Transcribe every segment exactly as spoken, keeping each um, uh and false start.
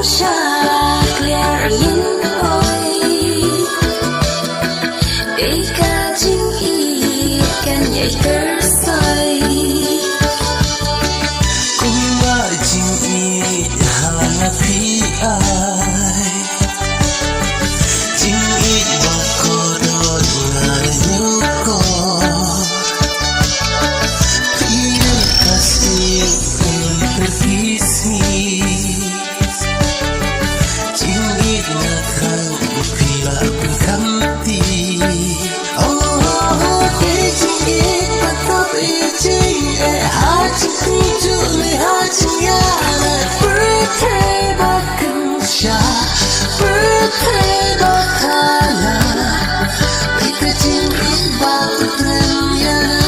Shakliar ngin oi, dei ka jingïeit kan ïai kyrsoi. Kumba jingïeit ha nga phi ai, jingïeit ba kordor nga da ñiewkor. Phi dei ka sien pynpyrsngi. Jingïeit nga thrang phi la pynkamti. Oh, te jingïeit ba tap i jingeh ha jingkynjuh ne ha jingïaleh. Pyrthei ba kynsha, pyrthei ba thala, ïa ka jingïeit ba u thrang ïa nga.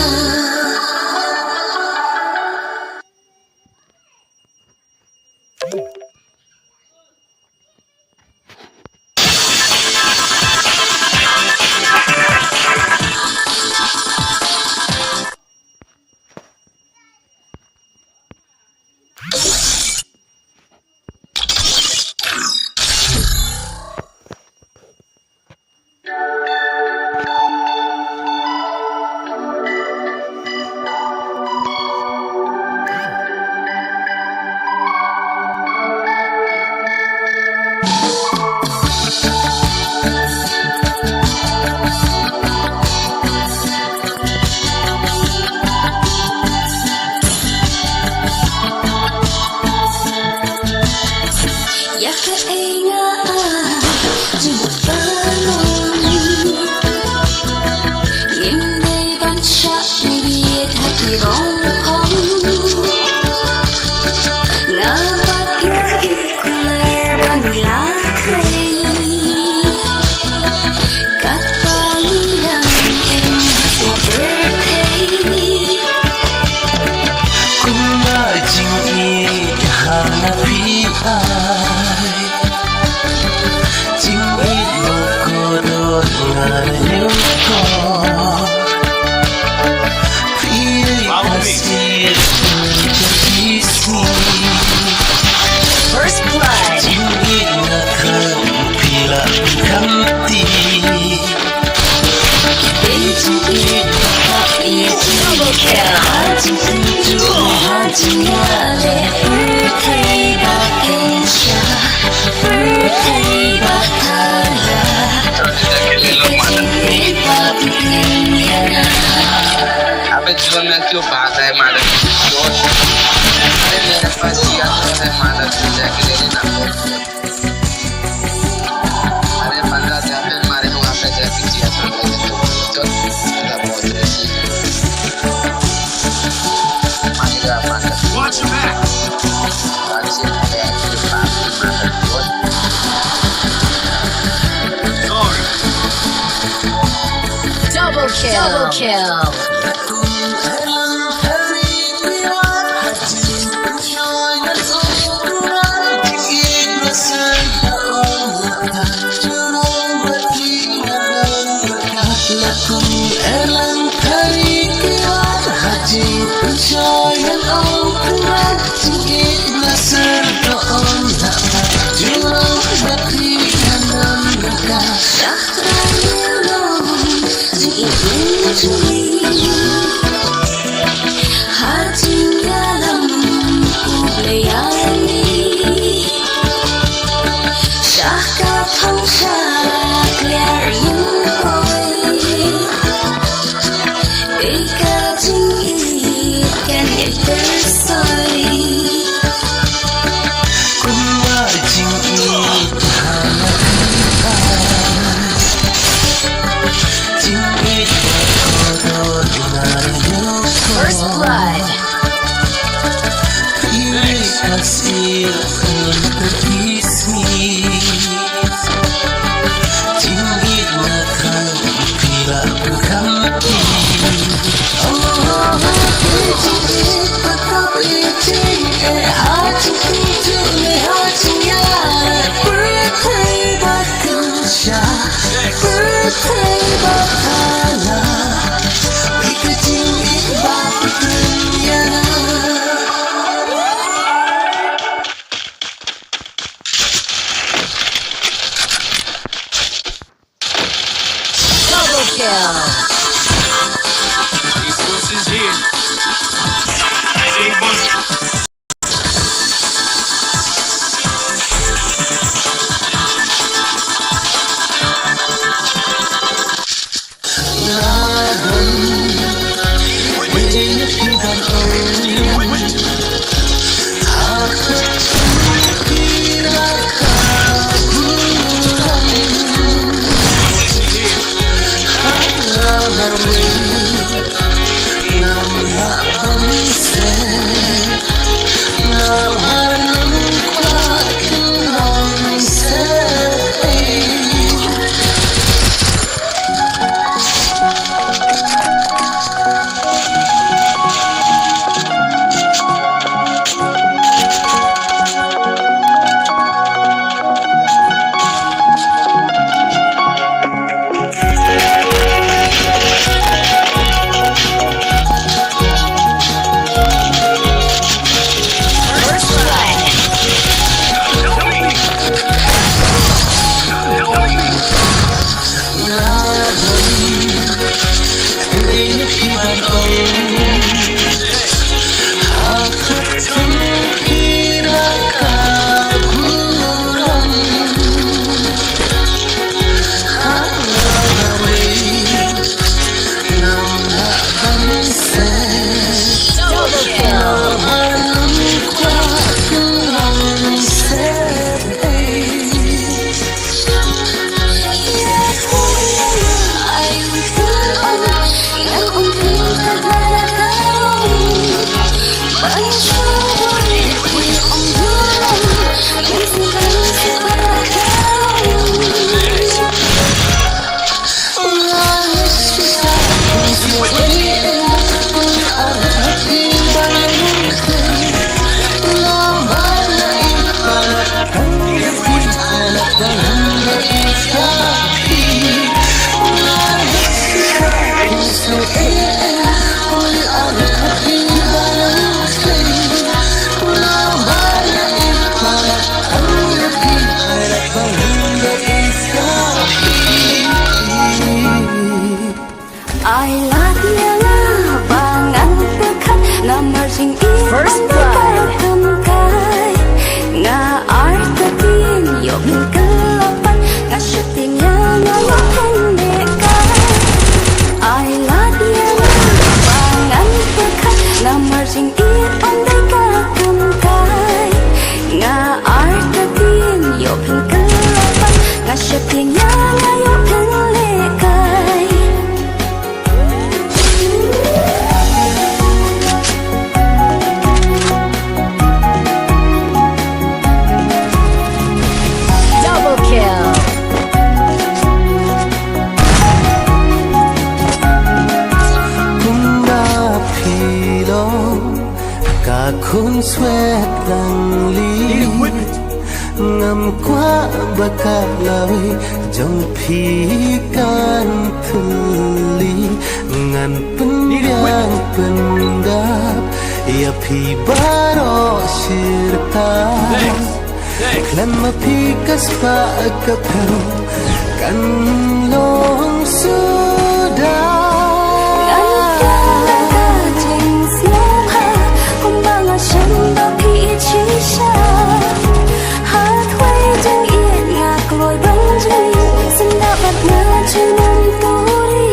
Ïa kaei nga ai jingpynlong, ngim dei ban shah ïeit ha ki rong ong. Nga bat ïa i kular ban ïa khlei. Katba ngi dang im ha pyrthei, kumba jingïeit ha nga phi ai, jingïeit ba kordor nga da ñiewkor. First blood. Double kill. अबे जीवन में क्यों बात है मालूम? अरे मेरे पास जिया तो है मालूम, तुझे अकेले नहीं ना। अरे पंद्रह हजार पे मारे हूँ, वहाँ पे जाके जिया तो है, तो, तो, तो बहुत रही। मारेगा, मारेगा। Watch your back. Double kill. Double kill. First blood. Ai lad ïa nga ba ngan pyrkhat namar jingïeit. First try. Nga artatien ïoh pynkylla pat, nga sheptieng ïa nga ïoh pynlehkai. Ai lad ïa nga ba ngan pyrkhat namar jingïeit ym dei ka kumtai. Nga artatien ïoh pynkylla pat, nga sheptieng ïa nga ïoh pynlehkai. Double kill. Kumba phi long ka khun swet dang li. Ngam kwah ba ka lawei jong phi kan thylli. Ngan pynbiang pyndap ïa phi baroh shirta. Khlem ma phi ka spah ka phew kan long suda. Ngan pynbiang ka jingsngewbha kumba nga shem ba phi ïeit shisha. Hathawei jingïeit nga kloi ban jngi, sngewbha bad nga junom turi.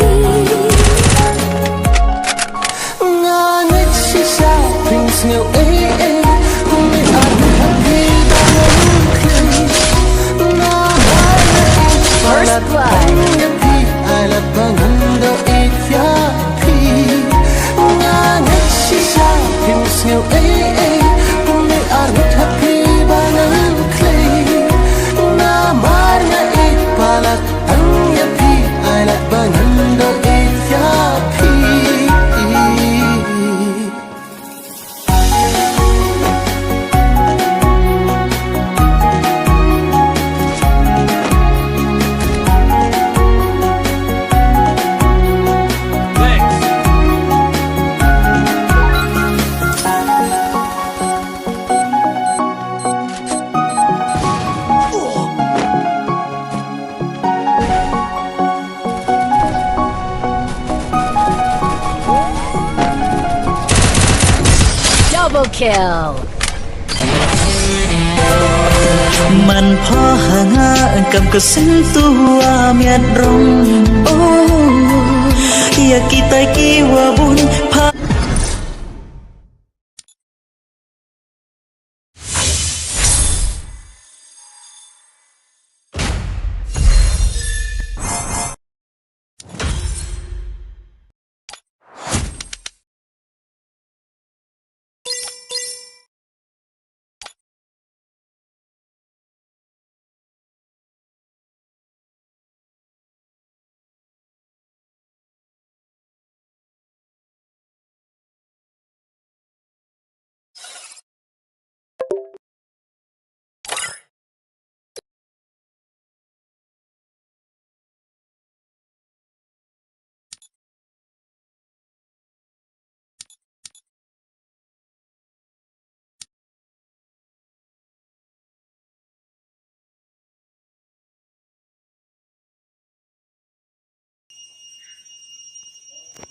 Nga ngeit shisha phin sngew ei ei, kumne ar ha phi ba nga ïeit. Nga ba nga ïeit. First try. Ïa phi Kill. Man pha ha nga kam ka sing tu a miat rong. Oh, ya kita ki wa bun pha.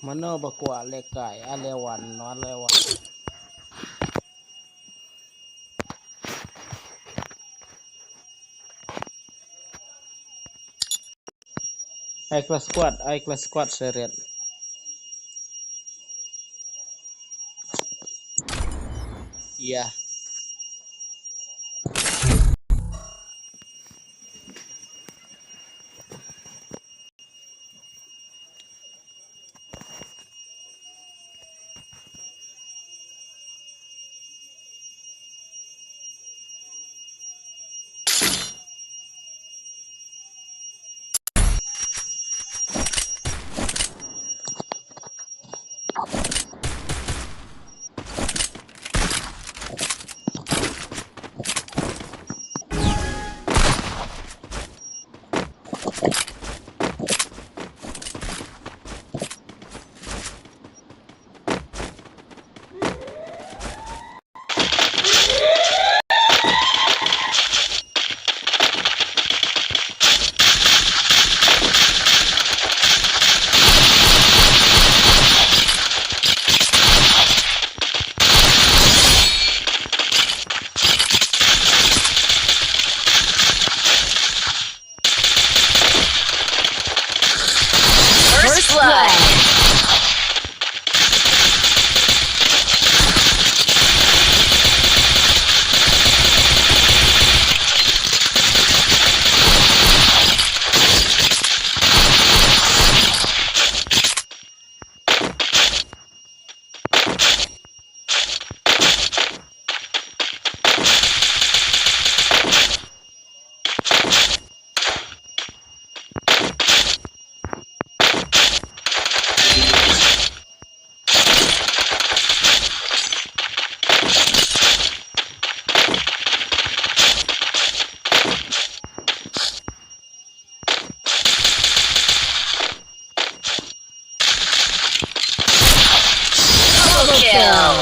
Mano ba kwah lehkai, a leh wan, no a leh wan. Ai class squad, ai class squad seret. Iya. First blood. Double kill.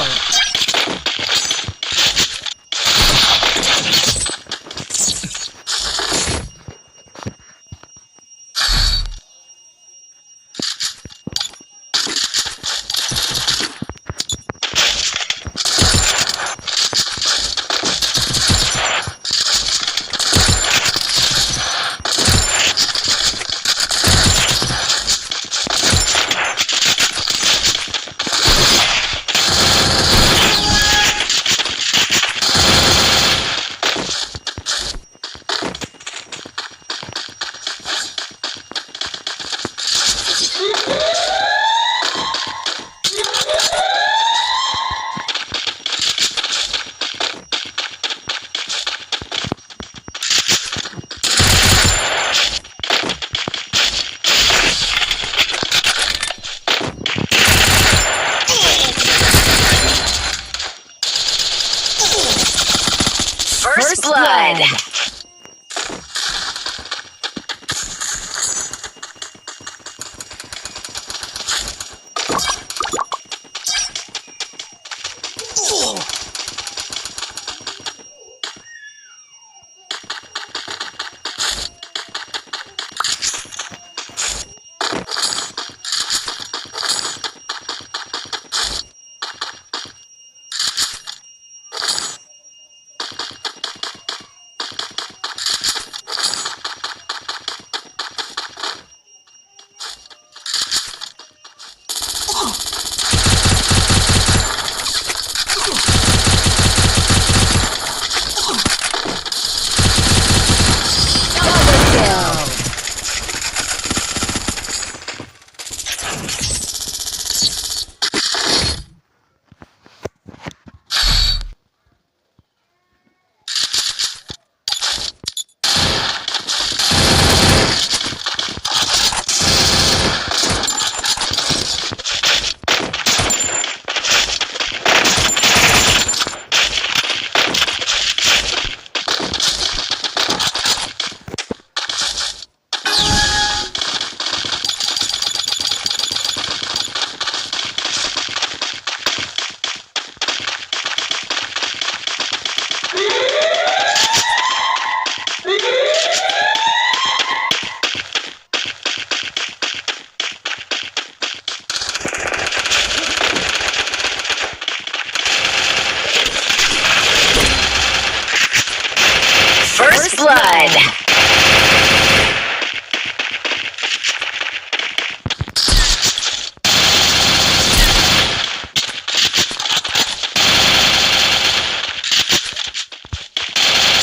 First blood.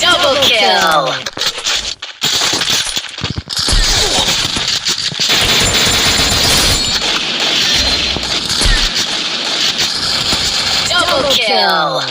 Double kill. Double kill.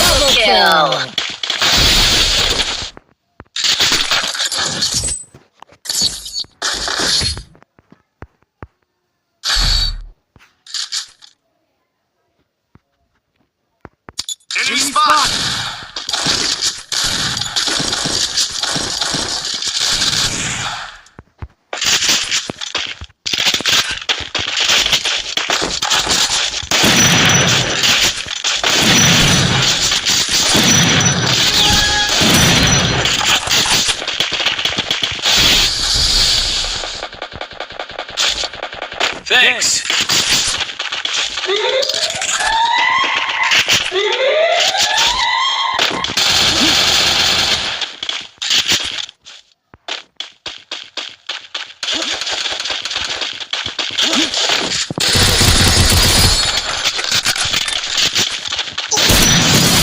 Double kill. Enemy spot! Thanks.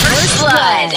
First blood.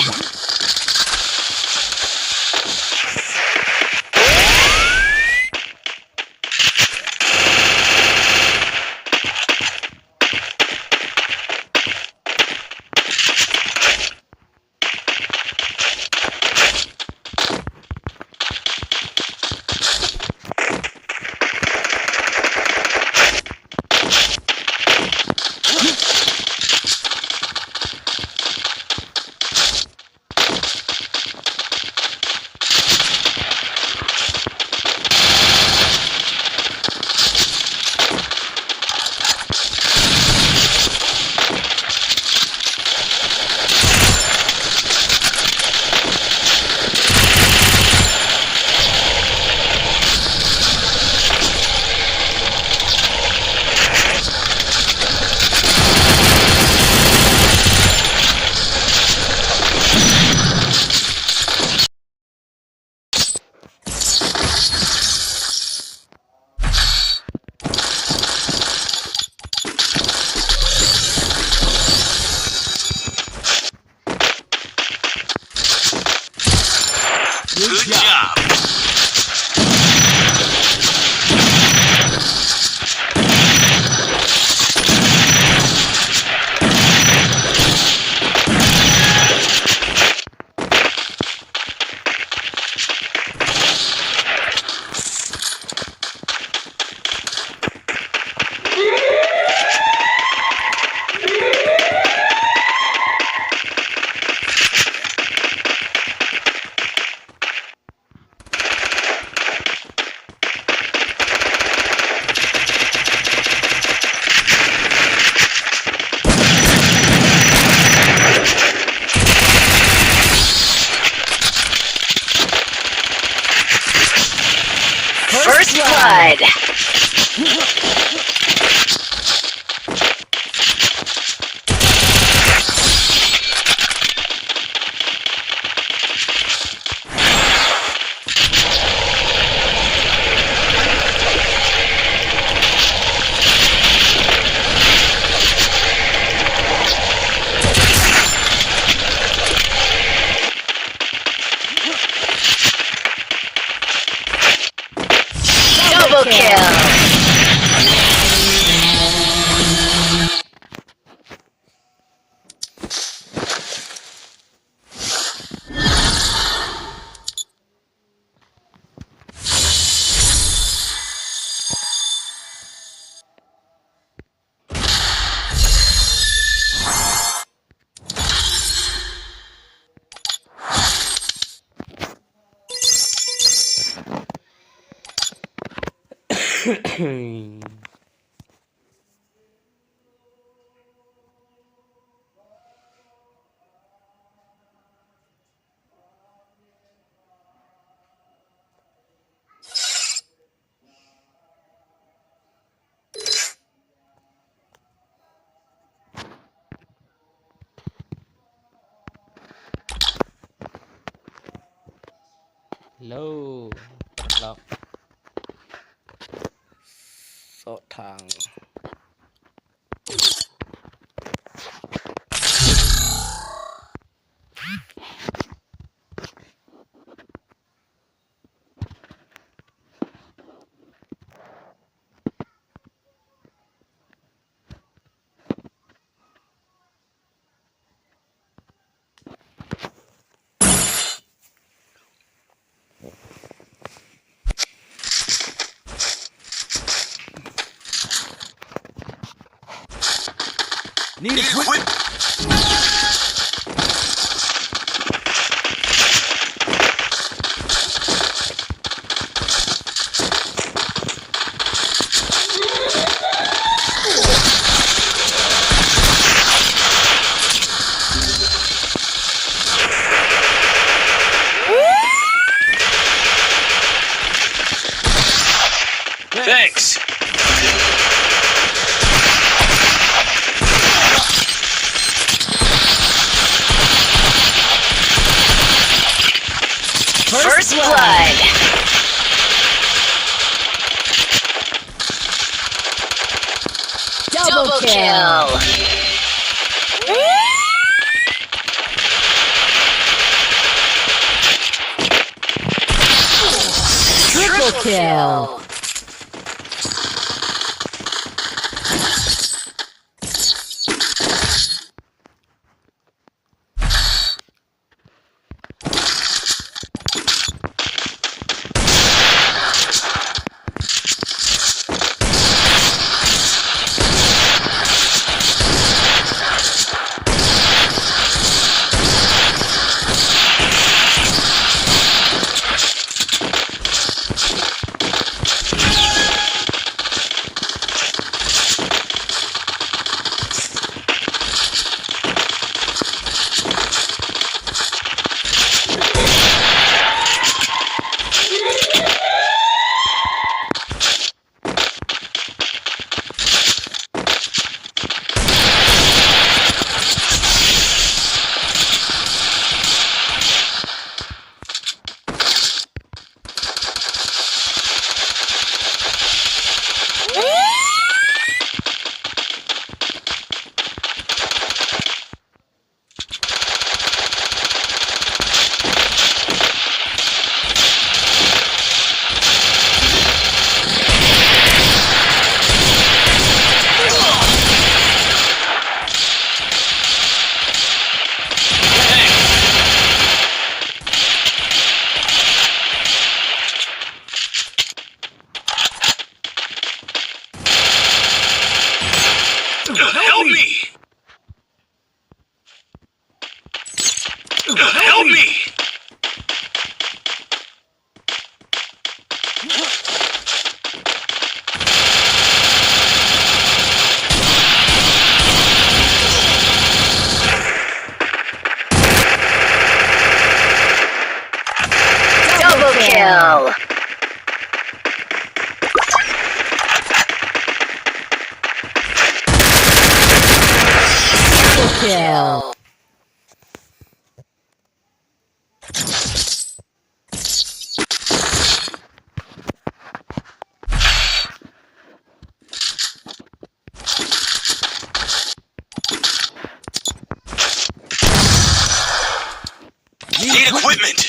Good job. First blood. Double kill. Hello. Lock. Soh thang. Need equip. Thanks. First blood. Double kill. Triple kill. Help me! Help me! Double kill. Triple kill. Need equipment.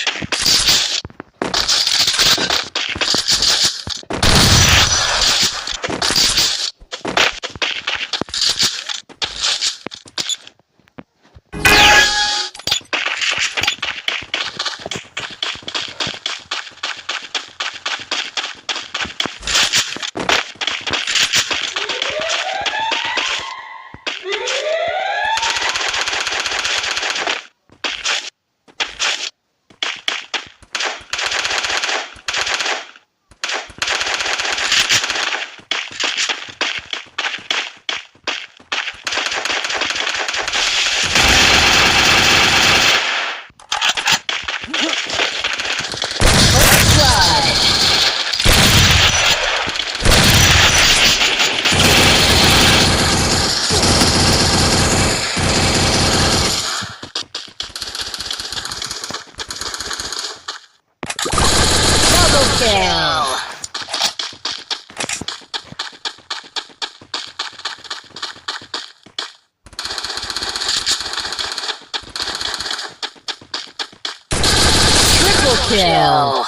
kill.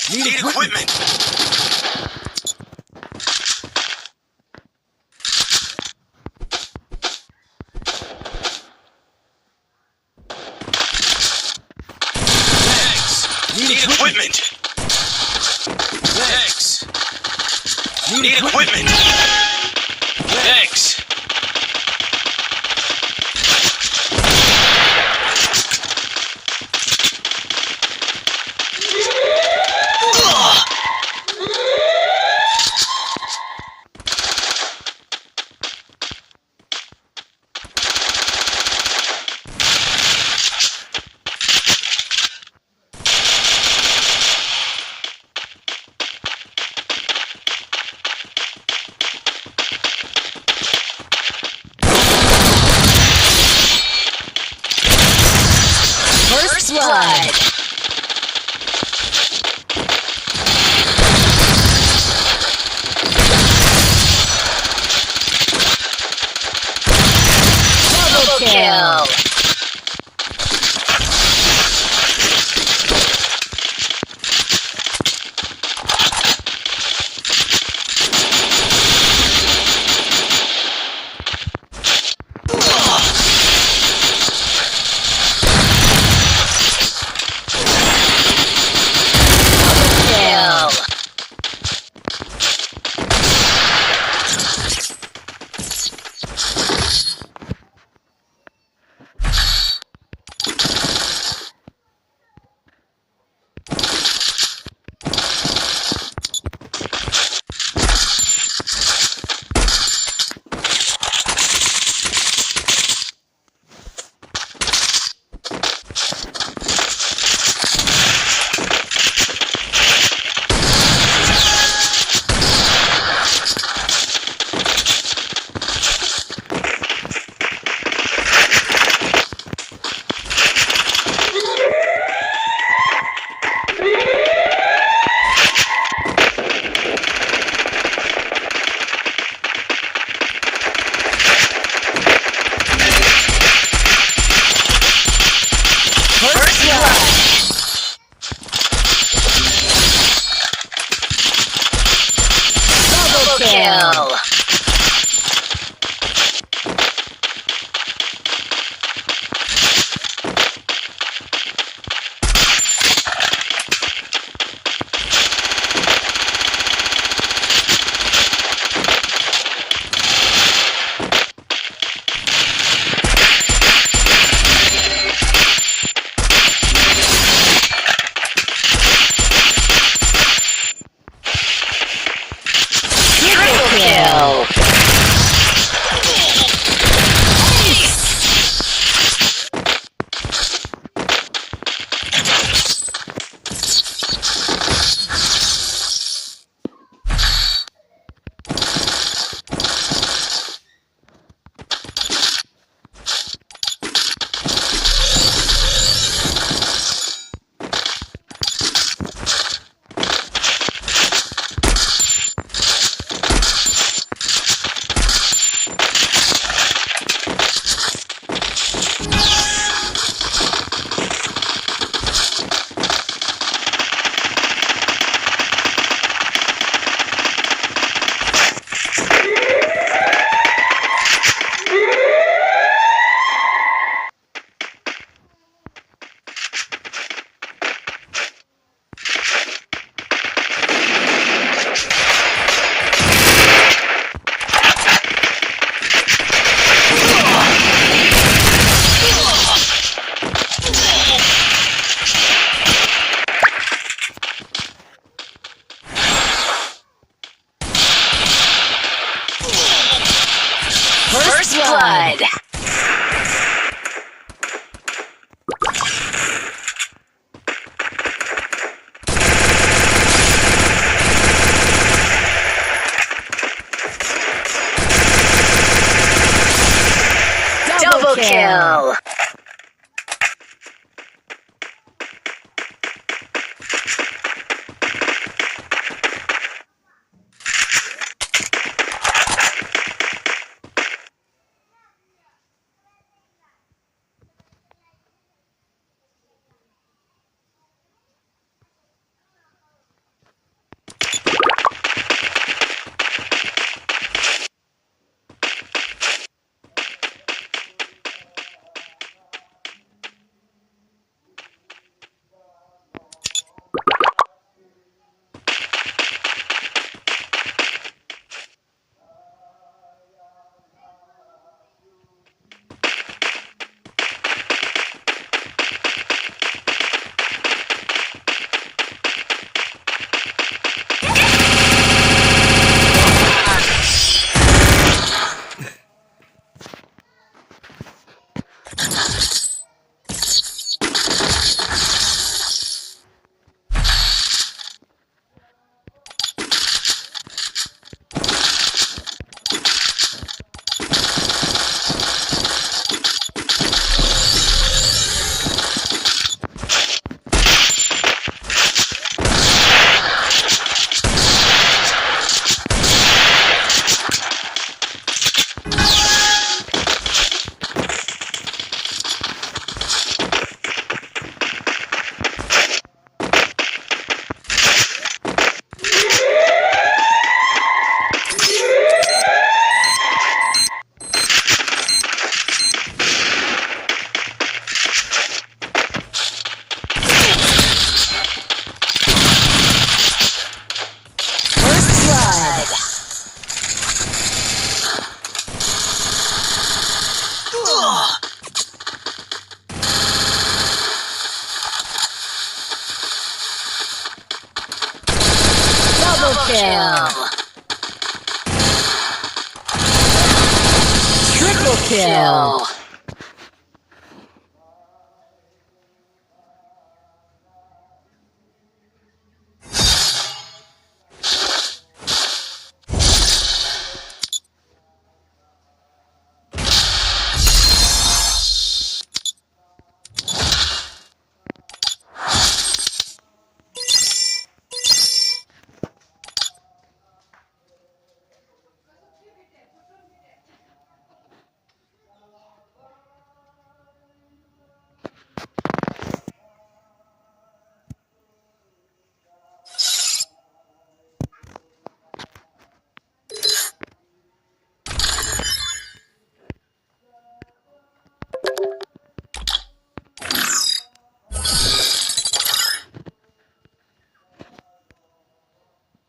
Need equipment. Need equipment. Thanks. Need equipment. Thanks. First blood. Double kill. kill. First blood. Double kill. Triple kill.